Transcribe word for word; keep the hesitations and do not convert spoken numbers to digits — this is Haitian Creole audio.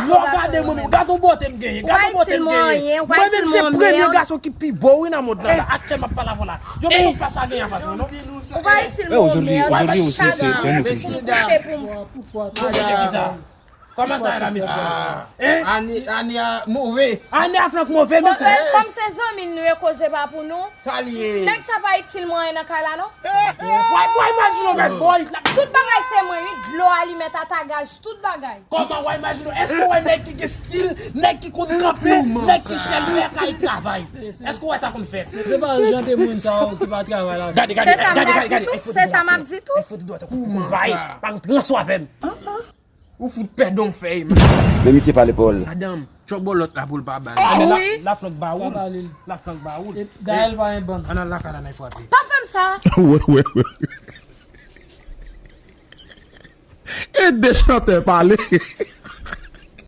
Yo, gade mwen menm, gade yon bote m genyen, gade yon bote m genyen. Mwen menm se premye gason ki pi bo wi nan mond lan la, aktyèl m ap pale avè w la. Yo, mwen yon fas pa genyen anfas mwen non. Ou pa itil mwen yon mèd. Ou pa itil mwen yon mèd. Ou pa itil mwen yon mèd. Kòman sa la mesye? Ane a move. Ane a flank move men. Kòm se zanmi nou yo koze pa pou nou. Nèg sa pa itil mwen anyen nan kay la non. Why imagine yon bad boy? Tout bagay se mwen wi, dlo, alimèt, atagaz, tout bagay. Kòman why imagine? Èske w wè nèg ki gen stil, nèg ki konn kanpe, nèg ki chèlbè kay travay? Èske w wè sa konn fèt? Se pa jan de moun sa yo ki pa travay la. Gade, gade, gade, gade, gade. Se sa m ap di tou. Kouman sa? Pa rantre ansanm avè m. Ou fout pèdi yon fèy. Men misye pale pawòl. Madanm, tchòk bò lòt la pou l pa ba l. Wi. La flank ba ou. La flank ba ou. Gaël pa yon bann. Ann al lakay la n al frape. Pa fè m sa. Wè, wè, wè. E de chantè pale.